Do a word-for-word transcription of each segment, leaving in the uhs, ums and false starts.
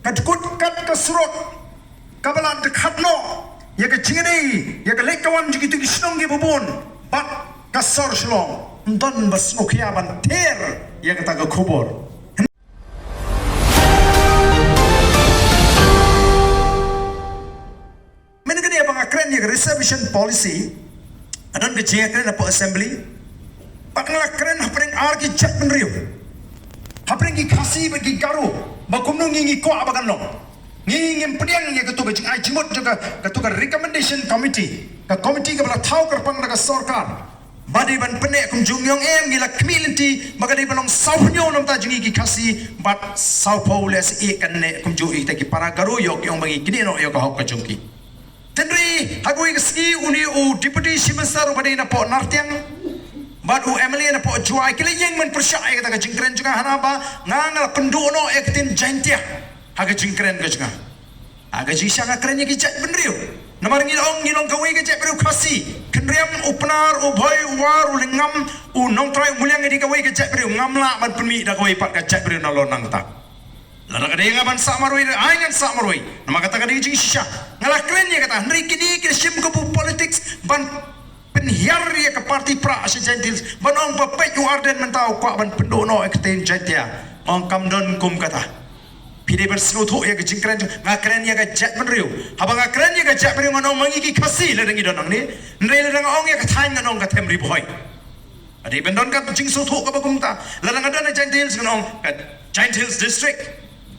Ka dkut kat ka surok kaba la dkhat noh ïa ka jingïadei ïa ka leit ka wan jong kito ki shnong kiba bun bad ka sor Shillong. Ym don ba sngewkhia ban ther ïa kata ka khubor. Mynta kane ba nga kren ïa ka reservation policy, nga don ka jingkren hapoh assembly. Bad nga la kren hapdeng ar ki jaitbynriew, hapdeng ki Khasi bad ki Garo, ba kumno ngi ngi kwah ba kan long. Ngi ngim pdiang ïa kato ka jingai jingmut jong ka, kato ka recommendation committee, ka committee kaba la thaw kyrpang da ka sorkar. Ba dei ban pynneh kumjuh, ngi ong em, ngi la khmih lynti ba ka dei ban long sawphew hynñiew namar ta jong ngi ki Khasi bad sawphew leh seh kan neh kumjuh ïa kita ki para Garo, ïoh ki ong ba ngi knieh noh ïa ka hok ka jong ki. Hynrei ha kawei ka sngi une u Deputy Chief Minister uba dei napoh Nartiang bad u M L A napoh Jowai ki la ïeng ban pyrshah ïa kata ka jingkren jong nga, hana ba nga, nga la pynduh noh ïa ka ktien Jaintia ha ka jingkren ka jong nga. Ha ka jingshisha nga kren ïa ki jaitbynriew. Namar ngi la ong ngi long kawei ka jaitbynriew Khasi. Khynriam, u Pnar, u Bhoi, u War, u Lyngngam, u Nongtrai, u Muliang, ngi dei kawei ka jaitbynriew. Ngam lah ban pynmih da kawei pat ka jaitbynriew nalor nangta. Lada ka dei nga ban sah marwei, ai ngan sah marwei. Namar kata ka dei ka jingshisha. Nga la kren ïa kata, hynrei kine ki la shim kabu politics ban pynhiar ïa ka party Prah sha Jaintia Hills, ban ong ba peit u Ardent mynta u kwah ban pynduh noh ïa ka ktien Jaintia. Nga ong kam don kum kata. Phi dei ban sngewthuh ïa ka jingkren jong nga. Kren ïa ka jaitbynriew. Haba nga kren ïa ka jaitbynriew ngan ong ma ngi ki Khasi lada ngi don hangne. Hynrei lada nga ong ïa ka thaiñ ngan ong ka them Ri Bhoi. Ka dei ban don ka jingsngewthuh kaba kumta. Lada nga don ha Jaintia Hills ngan ong ka Jaintia Hills District,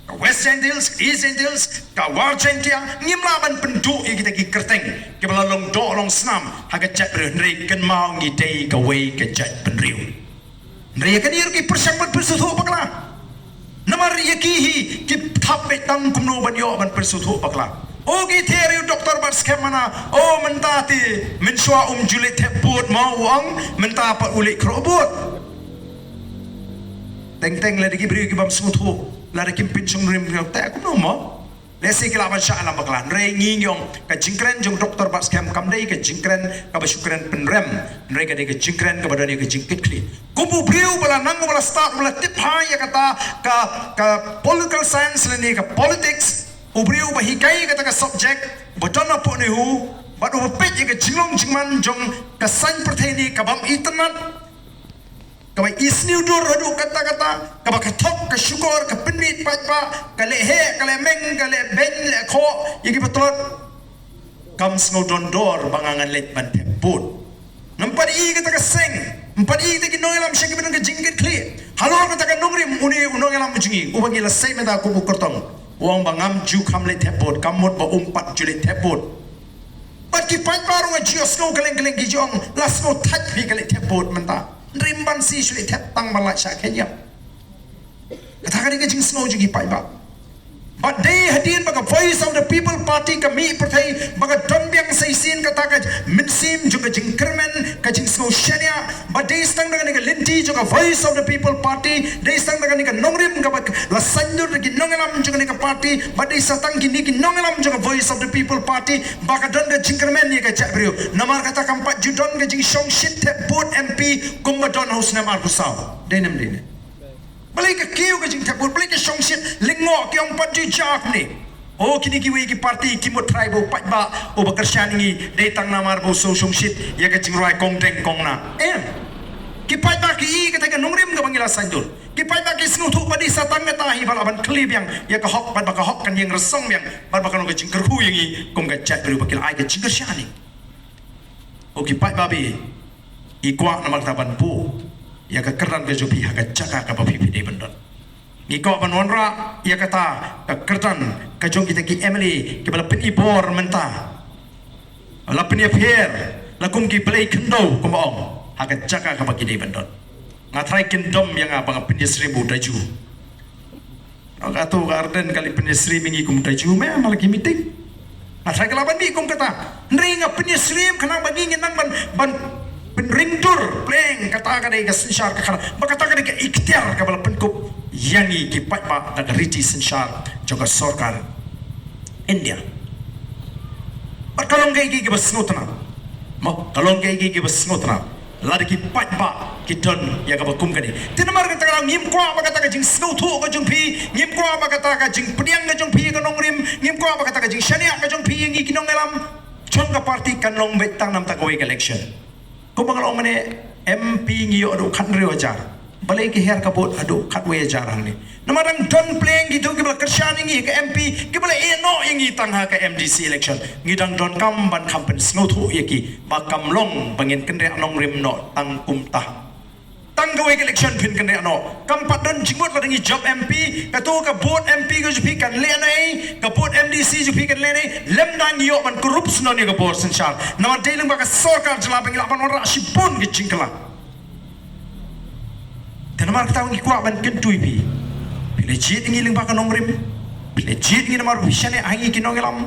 ka West Jaintia Hills, East Jaintia Hills, ka War Jaintia. Ngim lah ban pynduh ïa kita ki kyrteng kiba la long doh long snam ha ka jaitbynriew, hynrei kynmaw ngi dei kawei ka jaitbynriew. Hynrei ïa kane ruh ki pyrshang ban pynsngewthuh bakla. Namar ïa ki hi ki thap beit tang kumno ban ïoh ban pynsngewthuh bakla. O ki ther ïa u Doctor Batskhem mana, o mynta te mynshuwa um ju leit thep vote ma u ong, mynta pat u leit khroh vote. Teng teng lada ki briew ki bym sngewthuh, lada kim pynshong rim te kumno mo. Lehse ki lah ban shah ïalam bakla. Hynrei ngi ngi ong ka jingkren jong Doctor Batskhem kam dei ka jingkren kaba shu kren pynrem. Hynrei ka dei ka jingkren kaba don ïa ka jingkitkhlieh. Kum u briew ba la nang, ba la stad, ba la tip bha ïa kata ka, ka political science lane ka politics, u briew ba hikai ïa kata ka subject, ba don hapoh NEHU, bad uba peit ïa ka jinglong jingman jong ka saiñ pyrthei ne ka bym itynnad, kaba isynei dur haduh katta katta, kaba ka thok, ka shukor, ka pynmih paidbah, ka leh heh, ka leh meng, ka leh beiñ, leh khoh ïa ki patlot. Kam sngew don dor ba nga ngan leit ban thep vote. Ngam pat i kata ka seng, ngam pat i kata ki nongïalam sha kiba don ka jingkitkhlieh. Halor kata ka nongrim, une u nongïalam jong ngi uba ngi la sei mynta kum u kyrtong, u ong ba ngam ju kham leit thep vote, ka mut ba um pat ju leit thep vote. Bad ki paidbah ruh nga ju ïohsngew kylleng kylleng ki ju ong, la sngewthait phi ka leit thep vote mynta. Hynrei ym ban shisha leit thep tang ban lait shah kheiñ ïap. Kata ka dei ka jingsngew jong ki paidbah. Bad dei hadien ba ka Voice of the People Party ka mih pyrthei, ba ka don biang sa shisien kata ka mynsiem jong ka jingkyrmen, ka jingsngew shaniah. Bad dei sa tang da kane ka lynti jong ka Voice of the People Party, dei sa tang da kane ka nongrim kaba la saiñdur da ki nongïalam jong kane ka party, bad dei sa tang kine ki nongïalam jong ka Voice of the People Party, ba ka don ka jingkyrmen ïa ka jaitbynriew. Namar kata kam pat ju don ka jingshongshit thep vote M P kumba don ha u snem arphew saw. Dei ne ym dei ne? Balei ka kiew ka jingthep vote, balei ka shongshit? Lyngngoh ki ong pat ju jia kumne. O kine kiwei ki party ki mut trai ba u paidbah uba kyrshan ïa ngi, dei tang namar ba u sngewshongshit ïa ka jingrwai kong deng kong nah. Em. Ki paidbah ki i kata ka nongrim kaba ngi la saiñdur. Ki paidbah ki sngewthuh ba dei sa tang kata hi ba lah ban khlieh biang ïa ka hok, bad ba ka hok kan ïeng rasong biang, bad ba kan long ka jingkyrkhu ïa ngi kum ka jaitbynriew, ba ki la ai ka jingkyrshan ïa ngi. O ki paidbah ba i kwah namar kata ban buh ïa ka kyrdan ka jong phi ha ka jaka kaba phi phi dei ban don. Ngi kwah ban wanrah ïa kata ka kyrdan ka jong kita ki M L A kiba la pynibor mynta, la pynïapher, la kum ki blei khyndew kumba ong, ha ka jaka kaba ki dei ban don. Nga trai kin dom ïa nga ba nga pynïasyriem u Daju. Ong ka tu ka Ardent ka leit pynïasyriem ïa ngi kum Daju, me ma la ki meeting. Nga trai ka lah ban mih kum kata. Hynrei nga pynïasyriem khnang ba ngi ngin nang ban, ban pynring dur pleng kata ka dei ka synshar ka khana. Ba kata ka dei ka iktiar kaba la pynkup ïa ngi ki paidbah da ka riti synshar jong ka sorkar India. Bad ka long kaei kaei kaba sngewtynnat. Mo, ka long kaei kaei kaba sngewtynnat. Lada ki paidbah ki don ïa kaba kum kane. Te namar kata ka daw ngim kwah ba kata ka jingsngewthuh ka jong phi, ngim kwah ba kata ka jingpdiang ka jong phi ïa ka nongrim, ngim kwah ba kata ka jingshaniah ka jong phi ïa ngi ki nongïalam jong ka party kan long beit tang namar kata kawei ka election. Kumba nga la ong mynne, M P ngi ïoh haduh khathynriew hajar. Balei ki her ka vote haduh khatwei hajar hangne? Namar dang don pyrshah ïa kito kiba la kyrshan ïa ngi ka M P, kiba la ïeh noh ïa ngi tang ha ka M D C election. Ngi dang donkam ban kham pynsngewthuh ïa ki ba kam long ba ngin kynriah nongrim noh tang kumta. Tang kawei ka election phin kynriah noh. Kam pat don jingmut lada ngi jop M P, kato ka vote M P ka jong phi kan leh na ei, ka vote M D C jong phi kan leh na ei, lymda ngi ïoh ban kurup shnong ïa ka bor synshar. Namar dei lyngba ka sorkar jylla ba ngi lah ban wanrah shibun ki jingkylla. Te namar kata ngi kwah ban kyntu ïa phi. Phi la jied ïa ngi lyngba ka nongrim. Phi la jied ïa ngi namar phi shaniah ha ngi ki nongïalam.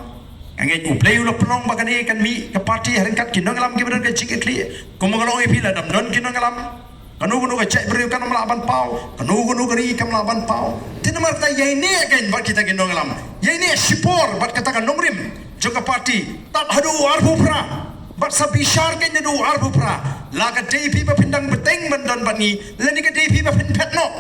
Nga ngeit U Blei u la pynlong ba kane kan mih ka party ha ryngkat ki nongïalam kiba don ka jingkitkhlieh. Kumba nga la ong ïa phi, lada ym don ki nongïalam, kano kano ka jaitbynriew kam lah ban paw, kano kano ka ri kam lah ban paw. Te namar kata ïaineh kein bad kita ki nongïalam, ïaineh shipor bad kata ka nongrim jong ka party, tad haduh arphew phra. Bad sa bishar kein naduh arphew phra. La ka dei phi ba phin dang bteng ban don bad ngi, lane ka dei phi ba phin phet noh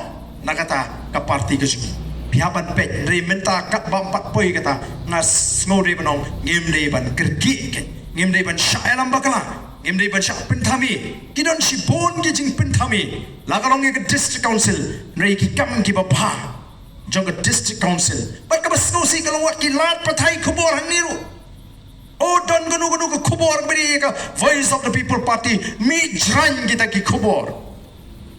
na kata ka party ka jong ngi. Phi hap ban peit, hynrei mynta katba ym pat poi kata, nga sngew dei ban ong, ngim dei ban kyrkieh kein, ngim dei ban shah ïalam bakla, ngim dei ban shah pynthame. Ki don shibun ki jingpynthame, la ka long ïa ka district council, hynrei ki kam kiba bha jong ka district council. Bad kaba sngewsih ka long wat ki lad pathai khubor hangne ruh. O, don kano kano ka khubor ba dei ïa ka Voice of the People Party, mih jrang kita ki khubor.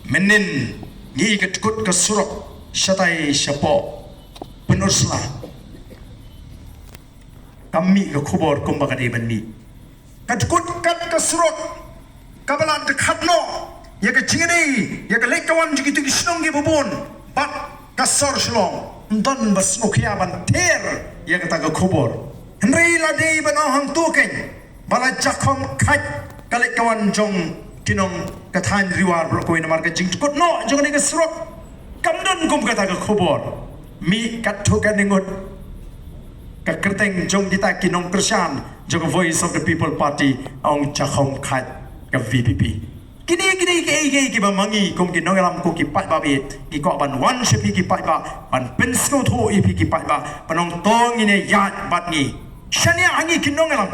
Mynnin ngi ka dkut ka surok shatai shapoh Pynursla. Kam mih ka khubor kumba ka dei ban mih. Ka dkut kat ka surok kaba la dkhat noh ïa ka jingïadei, ïa ka leit ka wan jong kito ki shnong kiba bun bad ka sor Shillong. Ym don ba sngewkhia ban ther ïa kata ka khubor. Hynrei la dei ban ong hangto kein ba la jakhom khait ka leit ka wan jong ki nong ka thaiñ Ri War baroh kawei namar ka jingdkut noh jong kane ka surok. Kam don kum kata ka khubor. Mih katto katne ngut ka kyrteng jong kita ki nongkyrshan jong ka Voice of the People Party, ong jakhom khait ka V P P. Kine, kine kiei kiei kiba ma ngi kum ki nongïalam ko ki paidbah bad ki kwah ban wan sha phi ki paidbah, ban pynsngewthuh ïa phi ki paidbah, ban ong to ngin ïaid bad ngi. Shaniah ha ngi ki nongïalam.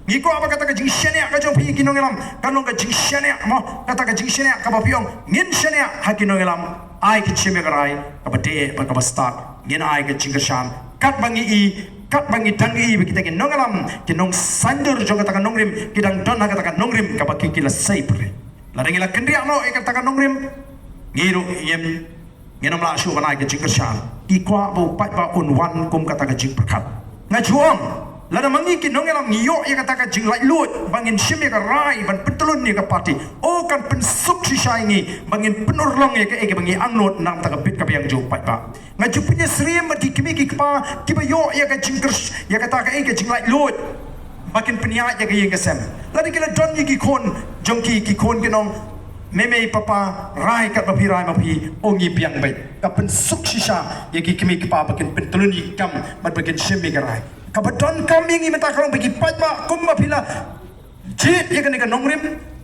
Ngi kwah ba kata ka jingshaniah ka jong phi ki nongïalam kan long ka jingshaniah mo, kata ka jingshaniah kaba phi ong ngin shaniah ha ki nongïalam. Ai ka jingshim ïa ka rai kaba dei bad kaba stad. Ngin ai ka jingkyrshan katba ngi i, katba ngi dang i ba kita ki nongïalam, ki nongsaiñdur jong kata ka nongrim ki dang don ha kata ka nongrim kaba ki, ki la sei pyrshah. Lada ngi la kynriah noh ïa kata ka nongrim, ngi ruh ngim, ngin ym lah shuh ban ai ka jingkyrshan. Ngi kwah ba u paidbah un wan kum kata ka jingpyrkhat. Nga ju ong, lada ma ngi ki nongïalam ngi ïoh ïa kata ka jinglaitluid ba ngin shim ïa ka rai ban pyntylun ïa ka party, o kan pynsuk shisha ïa ngi ba ngin pynurlong ïa kaei kaba ngi angnud na ka bynta ka bit ka biang jong u paidbah. Nga ju pynïasyriem bad ki kmie ki kpa kiba ïoh ïa ka jingkyrsh-, ïa kata kaei ka jinglaitluid ba kin pynïaid ïa ka ïing ka sem. Lada ki la don ïa ki khun jong ki, ki khun kin ong, mei mei papa, rai katba phi rai ma phi, o ngi biang beit. Ka pynsuk shisha ïa ki kmie ki kpa ba kin pyntylun ïa ki kam bad ba kin shim ïa ka rai. Kaba donkam ïa ngi mynta ka long ba ki paidbah kumba phi la jied ïa kane ka nongrim,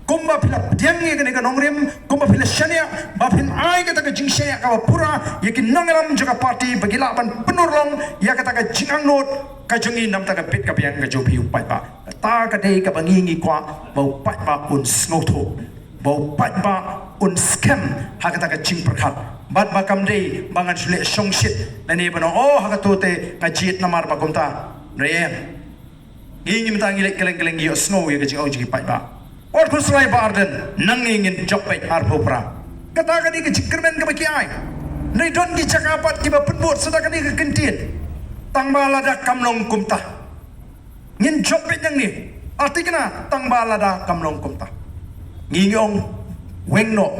kumba phi la pdiang ïa kane ka nongrim, kumba phi la shaniah, ba phin ai kata ka jingshaniah kaba pura ïa ki nongïalam jong ka party ba ki lah ban pynurlong ïa kata ka jingangnud ka jong ngi na ka bynta ka bit ka biang ka jong phi u paidbah. Kata ka dei kaba ngi ngi kwah ba u paidbah un sngewthuh, ba u paidbah un skhem ha kata ka jingpyrkhat. Bad ba kam dei ba ngan shu leh shongshit lane ban ong, oh, ha kato te nga jied namar ba kumta. Nrien. Ngi ngi mynta ngi leit kylleng kylleng ngi ïohsngew ïa ka jingong jong ki paidbah. Wat khuslai Bah Ardent, nangne ngin jop beit arphew phra. Kata ka dei ka jingkyrmen kaba ki ai. Hynrei don ki jaka pat kiba pynbud sa da kane ka kyntien. Tang ba lada kam long kumta, ngin jop beit nangne. Artikna, tang ba lada kam long kumta. Ngi ngi ong weng noh,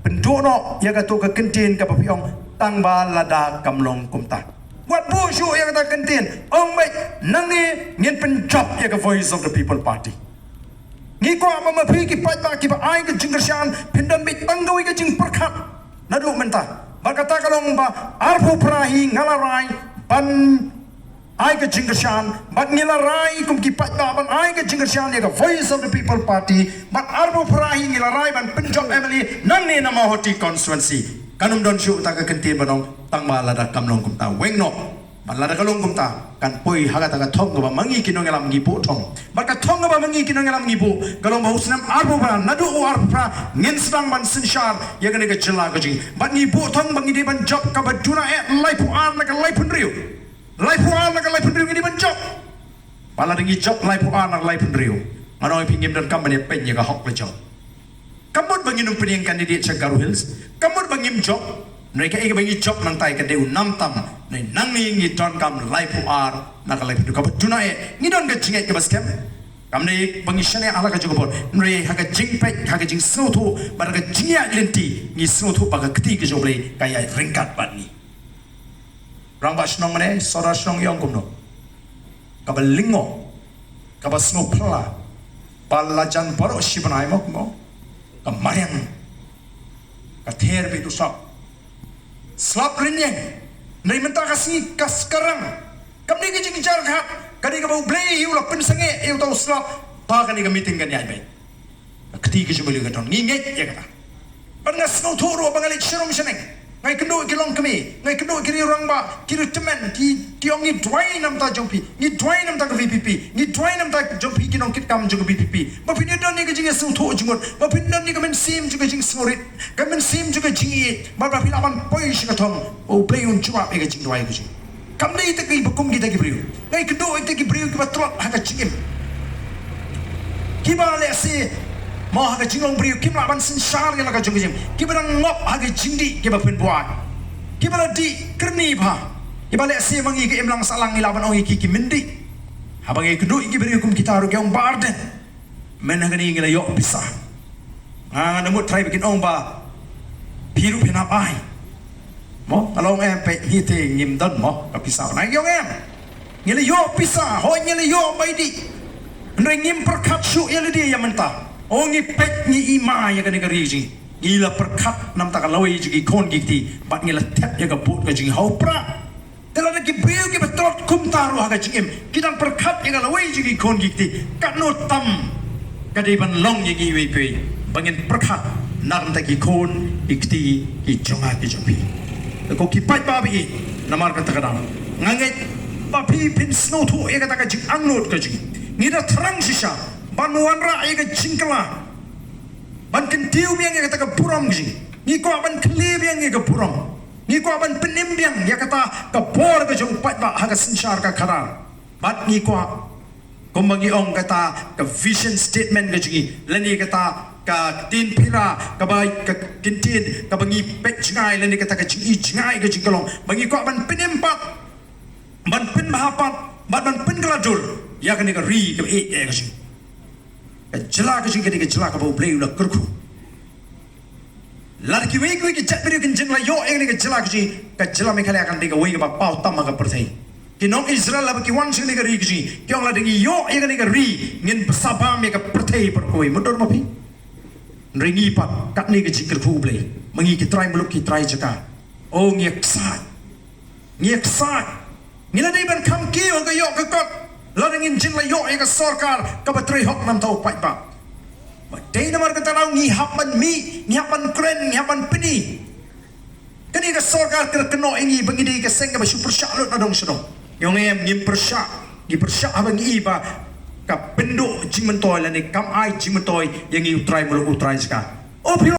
pynduh noh ïa kato ka kyntien kaba phi ong tang ba lada kam long kumta. Wat buh shuh ïa kata ka kyntien. Ong beit, nangne ngin pynjop ïa ka Voice of the People Party. Ngi kwah ba ma phi ki paidbah kiba ai ka jingkyrshan phin don beit tang kawei ka jingpyrkhat naduh mynta. Bad kata ka long ba arphew phra hi nga la rai ban ai ka jingkyrshan, bad ngi la rai kum ki paidbah ban ai ka jingkyrshan ïa ka Voice of the People Party, bad arphew phra hi ngi la rai ban pynjop M L A nangne na Mawhati constituency. Kan ym don shuh ta ka kyntien ba ong tang ba lada kam long kumta, weng noh. Bad lada ka long kumta, kan poi ha kata ka thong kaba ma ngi ki nongïalam ngi buh thong. Bad ka thong kaba ma ngi ki nongïalam ngi buh, ka long ba u snem arphew phra, naduh u arphew phra, ngin sdang ban synshar ïa kane ka jylla ka jong ngi. Bad ngi buh thong ba ngi dei ban jop kaba duna eh laiphew ar na ka laiphew hynriew. Laiphew ar na ka laiphew hynriew ngi dei ban jop. Ba lada ngi jop laiphew ar na ka laiphew hynriew, ngan ong ïa phi, ngim donkam ban ïa pyn ïa ka hok la jop. Ka mut ba ngin ym pynïeng candidate sha Garo Hills, ka mut ba ngim jop. Hynrei kaei kaba ngi jop nangtai ka dei u nam tam. Hynrei nangne ngi donkam laiphew ar na ka laiphew hynriew, kaba duna eh ngi don ka jingngeit kaba skhem. Kam dei ba ngi shaniah ha la ka jong ka bor, hynrei ha ka jingpeit, ha ka jingsngewthuh bad ha ka jingïaid lynti, ngi sngewthuh ba ka kti ka jong U Blei ka ïaid ryngkat bad ngi. Rangbah shnong mynne, sordar shnong, ïa ong kumno? Kaba lyngngoh, kaba sngewphylla, ba la jan baroh shi bnai mo kumno? Ka mariang, ka ther beit u slap. Slap rynïeng. Hynrei mynta ka sngi ka skarang. Kam dei ka jingjarjhat, ka dei kaba U Blei hi u la pynsangeh ïa uta u slap ba kane ka meeting kan ïaid beit. Ka kti ka jong U Blei ka don, ngi ngeit ïa kata. Bad nga sngewthuh ruh ba nga leit sharum shaneng, nga ïakynduh ki longkmie, nga ïakynduh ki riew rangbah, ki riew tymmen, ki, ki ong ngi duwai na ka bynta jong phi, ngi duwai na ka bynta ka V P P, ngi duwai na ka bynta jong phi ki nongkitkam jong ka V P P. Ba phin ïoh don ïa ka jingïasngewthuh jingmut, ba phin don ïa ka mynsiem jong ka jingsngewrit, ka mynsiem jong ka jingïeit, bad ba phi lah ban poi sha ka thong, U Blei un jubab ïa ka jingduwai ka jong ngi. Kam dei ïa kita kiba kum kita ki briew. Nga ïakynduh ïa kita ki briew kiba tlot ha ka jingim, kiba lehse mo ha ka jinglong briew kim lah ban synshar ïa la ka jong ka jingim, kiba dang ngop ha ka jingdih, kiba pynbuaid, kiba la dih kyrni bha, kiba lehse ma ngi ka imlang sahlang ngi lah ban ong ïa ki, ki myndih. Haba nga ïakynduh ïa ki briew kum kita ruh ki ong, Bah Ardent, mynta kane ngi la ïoh pisa. Nga, nga mut trai ba kin ong ba phi ruh phin hap ai. Mo, nga la ong em, peit hi te ngim don mo ka pisa. Nga ong em, ngi la ïoh pisa, hooid ngi la ïoh bai dih, hynrei ngim pyrkhat shuh ïa lade ïa mynta. O, ngi peit, ngi ïma ïa kane ka ri jong ngi. Ngi la pyrkhat na ka bynta ka lawei jong ki khun ki kti, bad ngi la thep ïa ka vote ka jong ngi ha u prah. Te lada ki briew kiba tlot kumta ruh ha ka jingim ki dang pyrkhat ïa ka lawei jong ki khun ki kti, katno tam ka dei ban long ïa ngi iwei pa iwei ba ngin pyrkhat na ka bynta ki khun ki kti ki jong nga ki jong phi. Te ko ki paidbah ba ïeit, namar kata ka daw nga ngeit ba phi phin sngewthuh ïa kata ka jingangnud ka jong ngi. Ngi da thrang shisha ban wanrah ïa ka jingkylla, ban kyntiew biang ïa kata ka burom ka jong ngi. Ngi kwah ban khlieh biang ïa ka burom. Ngi kwah ban pynim biang ïa kata ka bor ka jong u paidbah ha ka synshar ka khadar. Bad ngi kwah, kumba ngi ong, kata ka vision statement ka jong ngi, lane kata ka ktien pura, kaba, ka ktien kaba ngi peit jngai, lane kata ka jingi jngai ka jong ka long, ba ngi kwah ban pynim pat, ban pynbha pat, bad ban pynkylla dur ïa kane ka ri kaba ïeit ïa ka jong ngi. Ka jylla ka jong ngi ka dei ka jylla kaba U Blei u la kyrkhu. Lada kiwei kiwei ki jaitbynriew kin jin la ïoh ïa kane ka jylla ka jong ngi, ka jylla Meghalaya kan dei kawei kaba paw tam ha ka pyrthei. Ki nong Israel haba ki wan sha kane ka ri ka jong ngi, ki ong, lada ngi ïoh ïa kane ka ri, ngin bsa bam ïa ka pyrthei baroh kawei. Mutdur ma phi? Hynrei ngi pat, katne ka jingkyrkhu U Blei, ma ngi ki trai muluk ki trai jaka. O, ngi ïaksaid. Ngi ïaksaid. Ngi la dei ban kham kiew ha ka ïoh ka kot lada ngin jin la ïoh ïa ka sorkar kaba trei hok na ka bynta u paidbah. Ba dei namar kata ka daw ngi hap ban mih, ngi hap ban kren, ngi hap ban pyni. Kane ka sorkar ka kynnoh ïa ngi ba ngi dei ka seng kaba shu pyrshah lut na dong sha dong. Ngi ong em, ngim pyrshah. Ngi pyrshah haba ngi i ba ka pynduh jingmyntoi lane kam ai jingmyntoi ïa ngi u trai muluk u trai jaka. O phi